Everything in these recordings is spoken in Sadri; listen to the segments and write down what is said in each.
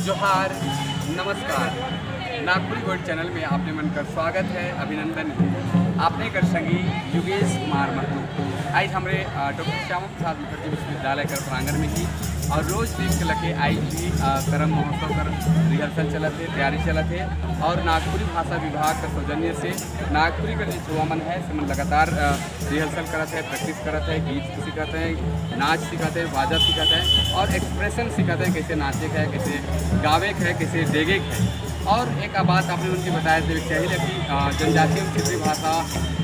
जोहार, नमस्कार। नागपुरी वर्ल्ड चैनल में आपने मन कर स्वागत है, अभिनंदन है। आपने कर संगी युगेश कुमार महतो। आज हमरे डॉक्टर श्यामा प्रसाद मुखर्जी विश्वविद्यालय कर प्रांगण में ही और रोज दिन के लगे आज भी करम महोत्सव कर रिहर्सल चलत है, तैयारी चलत है और नागपुरी भाषा विभाग का सौजन्य से नागपुरी का जो छुआ मन है से मन लगातार रिहर्सल करत है, प्रैक्टिस करत है, गीत सिखाते हैं, नाच सिखाते हैं, बाजा सिखाते हैं और एक्सप्रेशन सिखाते हैं, कैसे नाचे के है, कैसे गावे के है, कैसे डेगे के है। और एक बात आपने उनकी बताया थे चाहिए कि जनजातीय एवं क्षेत्रीय भाषा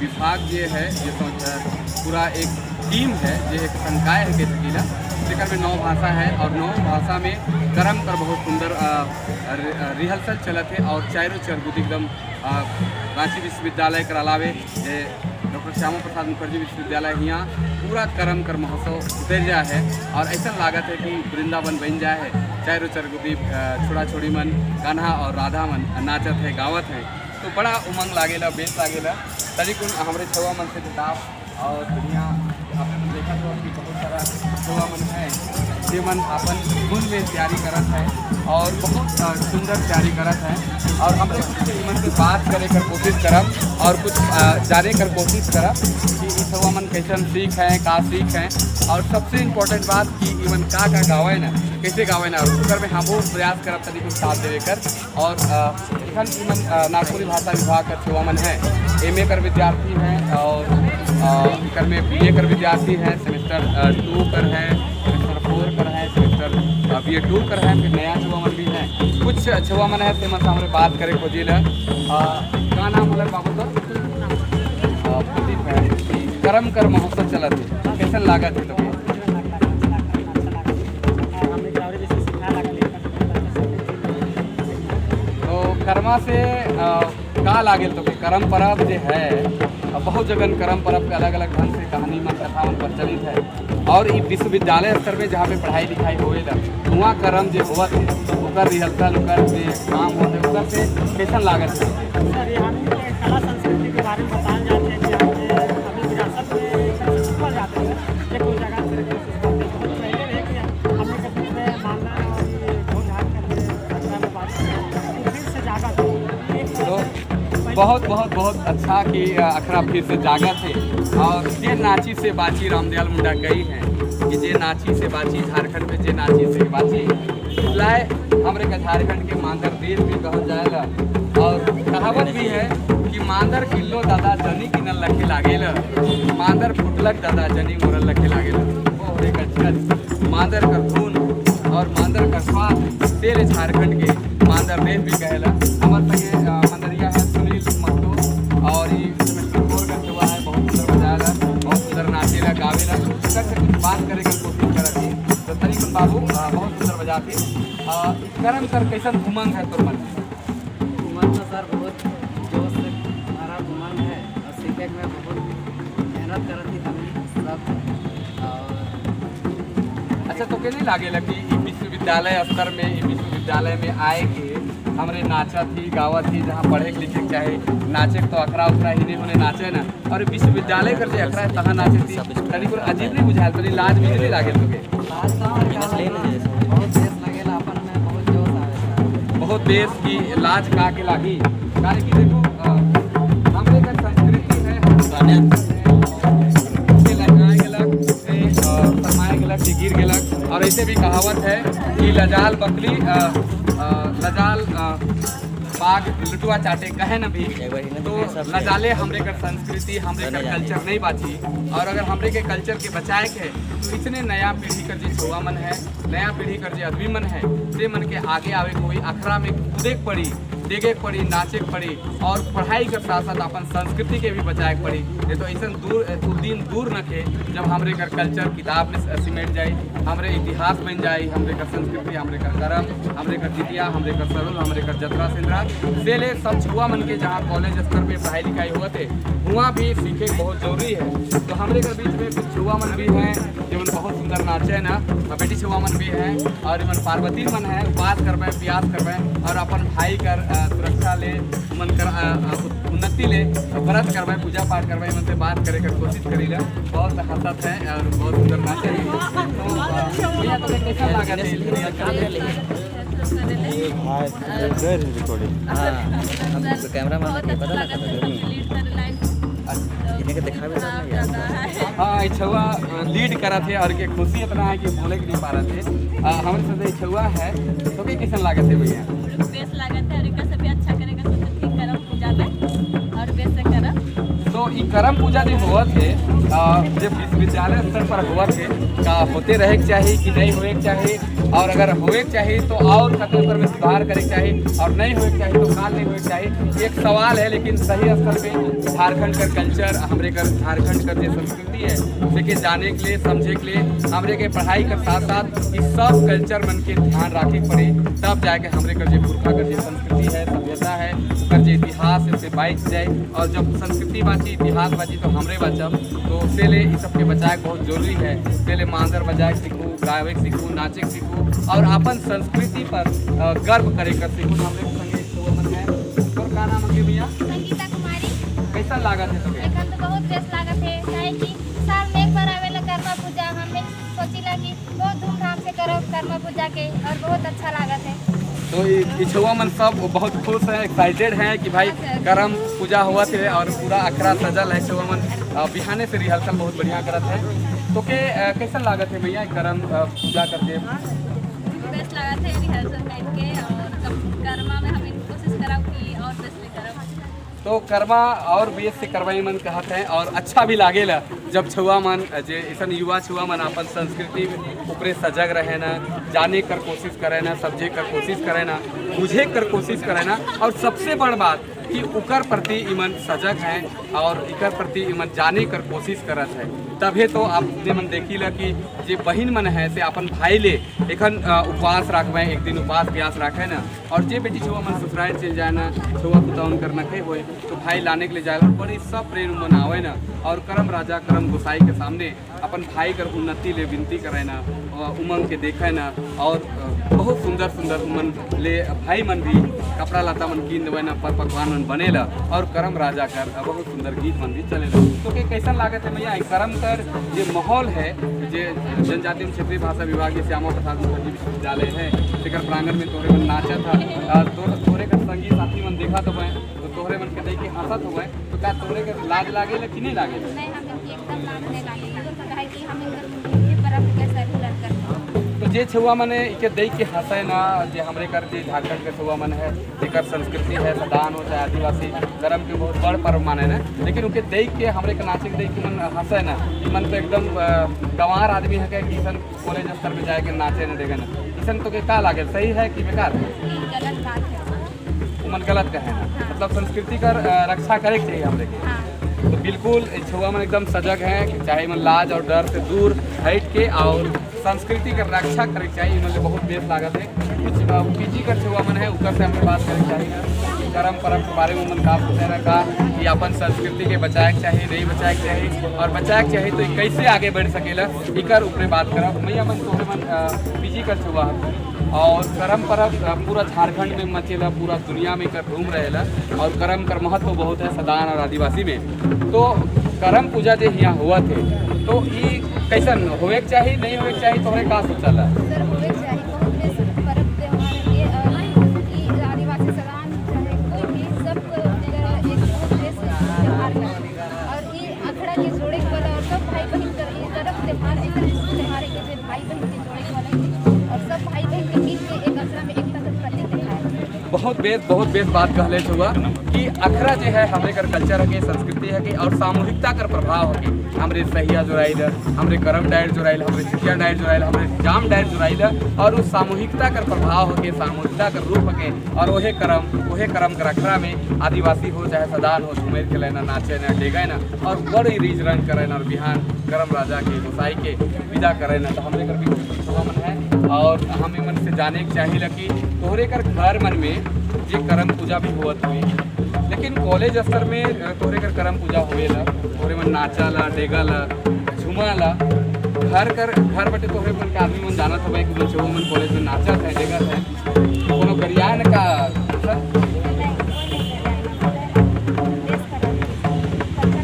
विभाग ये है, ये पूरा एक टीम है, ये एक संकाय है के सकीला, जेकर में नौ भाषा है और नौ भाषा में करम कर बहुत सुंदर रिहर्सल चलत है और चारों चरगुदी एकदम रांची विश्वविद्यालय कर अलावे डॉक्टर श्यामा प्रसाद मुखर्जी विश्वविद्यालय यहाँ पूरा करम कर महोत्सव उतर जाए है और ऐसा लागत है कि वृंदावन बन जाए है। चारों चरगुदी छोड़ा छोड़ी मन कान्हा और राधा मन नाचत है, गावत है, तो बड़ा उमंग लागेला, बेस लागेला। तरीकुन हमारे छुआ मन से किताब और दुनिया आपने देखा तो कि बहुत सारा छुआ मन है जे मन अपन धुन में तैयारी करत है और बहुत सुंदर तैयारी करत है और हमरे कुछ मन से बात करे कर कोशिश करब और कुछ जाने कर कोशिश करब कि ई छुआ मन कैसन सीख है, का सीख है और सबसे इम्पोर्टेंट बात कि इवन का का गावे ना, कैसे गावे ना, और ओकर में हमहू प्रयास करब तनी कुछ साथ देवे कर। और एखन इमन नागपुरी भाषा विभाग का छुआ मन है, एमए कर विद्यार्थी हैं और एकर में बीए कर विद्यार्थी हैं, सेमेस्टर 2 कर हैं, सेमेस्टर 4 कर हैं, सेमेस्टर बीए 2 कर हैं, फिर नया छुआ मन भी हैं। कुछ छुआ मन है ते मन से हमरे बात करे खोजिल। का नाम हलक बाबू तो? प्रदीप है। करम कर महोत्सव चलत है, कैसन लागत है तो? हमने और जैसे सिखा लागल। तो कर्मा से का लागेल तो करम परब जो है, अब बहुत जगह करम परब के अलग अलग ढंग से कहानी मन, कथा मन प्रचलित है और ई विश्वविद्यालय स्तर में जहाँ पे पढ़ाई लिखाई होएला, वहाँ करम जो होवत है, ओकर रिहर्सल, ओकर जे काम होत है, ओकर से कैसन लागत है? सर, ये हमनी के कला संस्कृति के बारे में बताया जाते हैं कि हमने अभी विरासत में एक तरह से छुपल जाते हैं। एक कोई जगह से कोशिश करते हैं। बहुत पहले रहे कि हमने के बीच में मानना और ये ढोल झाल करके अखड़ा में बात तो फिर से जागत हो एक तो तरह से पहले। बहुत बहुत बहुत अच्छा कि अखरा फिर से जागत है और जे नाची से बाची, रामदयाल मुंडा गई हैं कि जे नाची से बाची, झारखंड में जे नाची से बाची लाए। हमरे का झारखंड के मांदर देश भी कहल जाएला और कहावत भी है कि मांदर किल्लो दादा जनी किनल लखे लागेल, मांदर फुटलक दादा जनी मोरल लखे लागेल। बहुत एक अच्छा मांदर का धुन और मांदर का स्वाद तेरे झारखंड के मांदर देश भी कहेला। हमारे संगे मंदरिया है सुनील महतो और ये सेमेस्टर 4 का हुआ है। बहुत सुंदर बजाएला, बहुत सुंदर नाचेला, गावेला। ओकर से कुछ बात करे के कोशिश करत ही। तो तरीकुन बाबू, बहुत सुंदर बजाती। करम कर कैसन उमंग है तोर मन में? उमंग तो सर बहुत जोश से भरा उमंग है और सीखे में बहुत मेहनत करत ही हम सब और अच्छा, तो के नहीं लागेला कि ई विश्वविद्यालय स्तर में, ई विश्वविद्यालय में आए के हमरे नाचत ही, गावत ही, जहाँ पढ़े के लिखे के चाहे, नाचे के तो अखरा उखरा ही नहीं होने नाचे ना और विश्वविद्यालय कर जे अखरा है तहाँ नाचे थी, तनी कुछ अजीब नहीं बुझायल? तनी लाज भी नहीं लागेल तोके? लाज तो और का लगना, बहुत देश लगेला, अपन में बहुत जोश आवे सर। बहुत देश की लाज का के लागी, काहे कि देखो हमरे का संस्कृति है, से लजाए गेलक से शरमाए गेलक कि गिर गेलक। और ऐसे भी कहावत है कि लजाल बकरी लजाल बाघ लुटुआ चाटे कहे न भी। तो लजाले हमरे कर संस्कृति, हमरे कर कल्चर नहीं बाची और अगर हमरे के कल्चर के बचाए के तो इतने नया पीढ़ी कर जे छुआ मन है, नया पीढ़ी कर जे आदमी मन है, से मन के आगे आवे के होई, अखरा में कूदे के पड़ी, देखे के पड़ी, नाचे के पड़ी और पढ़ाई के साथ साथ अपन संस्कृति के भी बचाए के पड़ी। नहीं तो ऐसा दूर उ दिन दूर न खे जब हमरे कर कल्चर किताब में सिमट जाए, हमरे इतिहास बन जाए, हमरे कर संस्कृति, हमरे कर करम, हमरे कर जितिया, हमरे कर सरुल, हमरे कर जतरा सेंद्रा से ले सब छुआ मन के जहाँ कॉलेज स्तर पे पढ़ाई लिखाई होते, वहाँ भी सीखे के बहुत जरूरी है। तो हमरे कर बीच में कुछ छुआ मन भी हैं जो मन बहुत सुंदर नाचे ना और बेटी छुआ मन भी हैं और इमन पार्वती मन है, उपास करबे, प्यास करबे और अपन भाई कर सुरक्षा ले, मन कर उन्नति ले व्रत करबे, पूजा पाठ करबे। मन से बात करे कर कोशिश करीला। बहुत हंसत है और बहुत सुंदर नाचे। तो भैया, तुम्हें कैसा लगा? हाँ, रिकॉर्डिंग। हाँ, हम कैमरा मैन बहुत के अच्छा पता ना लागत था है गर्मी लीड कर लाइन। इन्हें के दिखावे सब नहीं यार। हाँ, इछुआ लीड करा थे और के खुशी इतना है कि बोले के नहीं पा रहे थे। हमारे साथ इछुआ है तो के कैसन लागत है भैया? बेस लागत है और एकर से भी अच्छा करेगा सोचत ही करम पूजा में और बेस से करम। तो ई करम पूजा जो होवत है, जब विश्वविद्यालय स्तर पर होवत है, का होते रहे के चाही कि नहीं होए के चाही? और अगर होए के चाही तो और कते ओकर में सुधार करे के चाही और नहीं होए के चाही तो काल नहीं होए के चाही? एक सवाल है, लेकिन सही स्तर पे झारखंड का कल्चर, हमरे कर झारखंड का जो संस्कृति है, उसे के जाने के लिए, समझे के लिए हमरे के पढ़ाई के साथ साथ इस सब कल्चर मन के ध्यान रखे के पड़े, तब जाके हमरे कर जो पुरखा कर जो संस्कृति है, सभ्यता है, ओकर जो इतिहास है से बाँच जाए। और जब संस्कृति बाँची, इतिहास बाँची तो हमरे बचब। तो से ले इस सबके बचाए के बहुत जरूरी है। से ले मांदर बजाए के सीखू, गावे के सीखू, नाचे के सीखू और अपन संस्कृति पर गर्व करे कर सीखू। हमरे संगे तो मन है। तोर का नाम है भैया? संगीता कुमारी। कैसा लागत है तोके? एखन तो बहुत बेस लागत है, काहे कि साल में एक बार आवेला कर्मा पूजा। हमें सोचिला कि बहुत धूमधाम से करब कर्मा पूजा के और बहुत अच्छा लागत है। तो इछुआ मन सब बहुत खुश हैं, एक्साइटेड हैं कि भाई करम पूजा हुआ थे और पूरा अखरा सजल है। इछुआ मन बिहाने से रिहर्सल बहुत बढ़िया करत है। तो के कैसन लागत है भैया करम पूजा करके? बेस्ट लागत है रिहर्सल करके और कर्मा में हम कोशिश करब कि और बेस्ट ले करब। तो कर्मा और बेस से करवाई मन कहत हैं और अच्छा भी लागेला जब छुआ मन जे ऐसा युवा छुआ मन अपन संस्कृति ऊपरे सजग रहे ना, जाने कर कोशिश करे ना, समझे कर कोशिश करे ना, बुझे कर कोशिश करे ना और सबसे बड़ बात कि उकर प्रति इमन सजग हैं और इकर प्रति इमन जाने कर कोशिश करत है। तभे तो आप मन देखी ला कि जे बहिन मन है से अपन भाई ले एखन उपवास रखबे, एक दिन उपवास प्यास रखे ना और जे बेटी छुआ मन ससुराल चल जाए ना, छुआ पुतौन कर नखे होए तो भाई लाने के लिए जाए और बड़ी सब प्रेम मनावे ना और करम राजा करम गोसाई के सामने अपन भाई कर उन्नति ले विनती करे ना और उमंग के देखे ना और बहुत सुंदर सुंदर उमन ले भाई मन भी कपड़ा लता मन कीन देवे ना, पर पकवान मन बनेला और करम राजा कर बहुत सुंदर गीत मन भी चलेला। तो के कैसन लागत है भैया करम कर जे माहौल है, जे जनजातीय एवं क्षेत्रीय भाषा विभाग के श्यामा प्रसाद मुखर्जी विश्वविद्यालय है, तेकर प्रांगण में तोहरे मन नाचा था, तोहरे का संगी साथी मन देखा तो मैं तो तोहरे मन के देख के हंसत हो गए, तो का तोहरे के लाज लागे कि नहीं लागे? नहीं, हमें एकदम लाज नहीं लागेला, काहे कि हम ये परब के सही करते। तो जे छुआ मने के देख के हंसे ना, जे हमरे कर जे झारखंड के छुआ मन है, जेकर संस्कृति है सदान हो चाहे आदिवासी करम के बहुत बड़ पर्व माने ना, लेकिन उनके देख के हमरे के नाचे के देख के मन हंसे ना, कि मन तो एकदम गंवार आदमी है कि किसन कॉलेज स्तर में जाके नाचे ना देखे ना, किसन तो के का लागे, सही है कि बेकार? गलत बात है। वो मन गलत कहे ना, मतलब संस्कृति का रक्षा करे के चाहिए हमरे के। हाँ। तो बिल्कुल छुआ मन एकदम सजग हैं, चाहे मन लाज और डर से दूर हट के और संस्कृति का रक्षा करे चाहिए, मन बहुत बेस लागत है। कुछ पीजी कर छुआ मन है ऊपर से हमें बात करे चाहिए करम परम के बारे में, मन का पूछे ना का कि अपन संस्कृति के बचाए के चाहिए, नहीं बचाए के चाहिए और बचाए के चाहिए तो कैसे आगे बढ़ सकेला, इकर ऊपर बात करब। मैया मन तोहरे मन पीजी कर छुआ है और करम परब पूरा झारखंड में मचेला, पूरा दुनिया में कर घूम रहेला और करम कर महत्व बहुत है सदान और आदिवासी में। तो करम पूजा जो यहाँ हुआ थे तो ये कैसन होए के चाहिए, नहीं होए के चाहिए, तोहरे का सोचल है? सर, होवे के चाहिए, बहुत बेस परब त्योहार है और ये आदिवासी सदान चाहे कोई भी सब एक बहुत बेस त्योहार है और ये अखड़ा के जोड़े के वाला और सब भाई बहन कर ये करम त्योहार ऐसा त्योहार है कि जो भाई बहन के जोड़े के वाला है और सब भाई बहन के मिल के एक अखड़ा में एकता का प्रतीक है। बहुत बेस बात कहले हुआ कि अखरा जो है हमरे कर कल्चर है, संस्कृति है और सामूहिकता कर प्रभाव है। हमरे सहिया जोड़ाइल, हमरे करम डायर जोड़ाइल, हमरे जितिया डायर जोड़ाइल, हमरे जाम डायर जोड़ाइल और उस सामूहिकता कर प्रभाव होके, सामूहिकता कर रूप होके और वहे करम कर अखरा में आदिवासी हो चाहे सदान हो, झूमेर के लेना, नाचे ना, डेगे ना और बड़ी रीझ रंग करे ना और बिहान करम राजा के गोसाई के विदा करे ना। तो हमरे कर भी मन है और हमें मन से जाने के चाहिए कि तोहरे कर घर मन में जे करम पूजा भी होत हुई, लेकिन कॉलेज स्तर में तोहरे कर करम पूजा होवेला, तोहरे मन नाचाला, डेगाला, झुमाला, घर कर घर बटे तोहरे मन के आदमी मन जानत होबे कि मन मन कॉलेज में नाचत है, डेगत है, कोनो गरियान का सर? नहीं, कोई नहीं देश का कल्चर के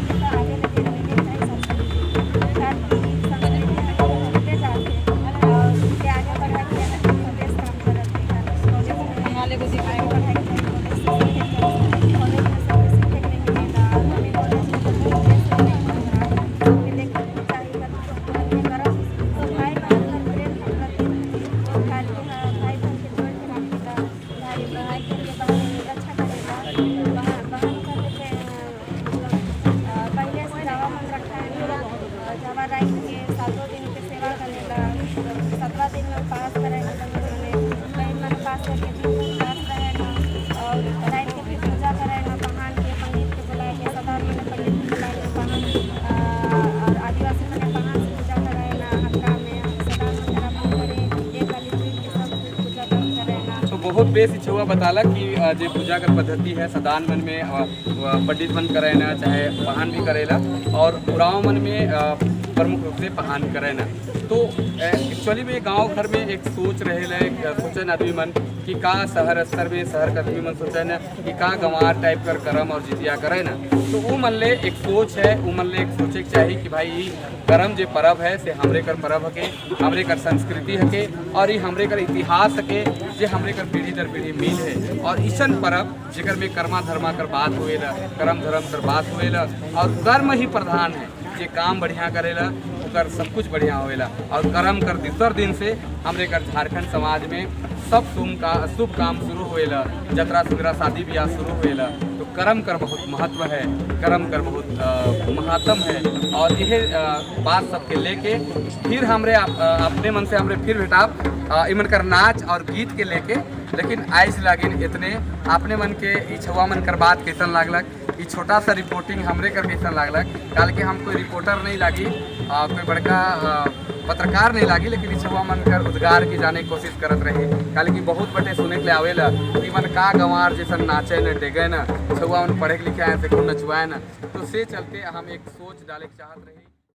तो आगे लेके जाए संस्कृति छूटे जाते और के आगे बढ़ा के देश काम करत है। सेवा करेला। 7वां दिन में उपवास करेला मने बहन मन उपवास करके दिन भर उपवास रहेला और रात के फिर पूजा करेला पहान के, पंडित के बुला के, सदान मने पंडित के बुला के पहान और आदिवासी मने पहान से पूजा कराएला। हक्का में सदान मन करा करे एक वाली चीज के सब पूजा करेला। तो बहुत बेस इच्छुआ बताला कि जे पूजा कर पद्धति है सदान मन में पंडित मन करेना, चाहे पहान भी करेला और उरांव मन में प्रमुख रूप से पहान करेना। तो एक्चुअली में गांव घर में एक सोच रहे, एक सोचन आदमी मन कि का शहर स्तर में शहर का आदमी मन सोचन कि का गंवार टाइप कर करम और जितिया करे ना, तो वो मन ले एक सोच है, वो मन ले एक सोचे के चाही कि भाई ई करम जे परब है से हमरे कर परब हके, हमरे कर संस्कृति हके और ये हमरे कर इतिहास हके जे हमरे कर पीढ़ी दर पीढ़ी मिल है। और ईसन परब जेकर में कर्मा धर्मा कर बात हुएला, करम धर्म कर बात हुएला और कर्म ही प्रधान है। जे काम बढ़िया करेला ओकर सब कुछ बढ़िया होएला। और करम कर दूसर दिन से हमरे कर झारखंड समाज में सब शुभ काम शुरू होएला, जतरा सुगरा शादी ब्याह शुरू होएला। तो कर्म कर बहुत महत्व है, कर्म कर बहुत महात्म है। और यह बात सबके लेके फिर हमरे अपने मन से हमरे फिर भेटाब इमन कर नाच और गीत के लेके। लेकिन आइस लागिन इतने अपने मन के ई छुआ मन कर बात कैसन लागलक, ई छोटा सा रिपोर्टिंग हमरे कर कैसन लागलक। काल के हम कोई रिपोर्टर नहीं लागी, कोई बड़का पत्रकार नहीं लागी, लेकिन ई छुआ मन कर उद्गार की जाने की कोशिश करत रहे। काल की बहुत बटे सुने के लिए आवेला कि मन का गंवार जैसन नाचे न डेगे न, छुआ मन पढ़े के लिखे आए से नचवाए न, तो से चलते हम एक सोच डाले के चाहत रही।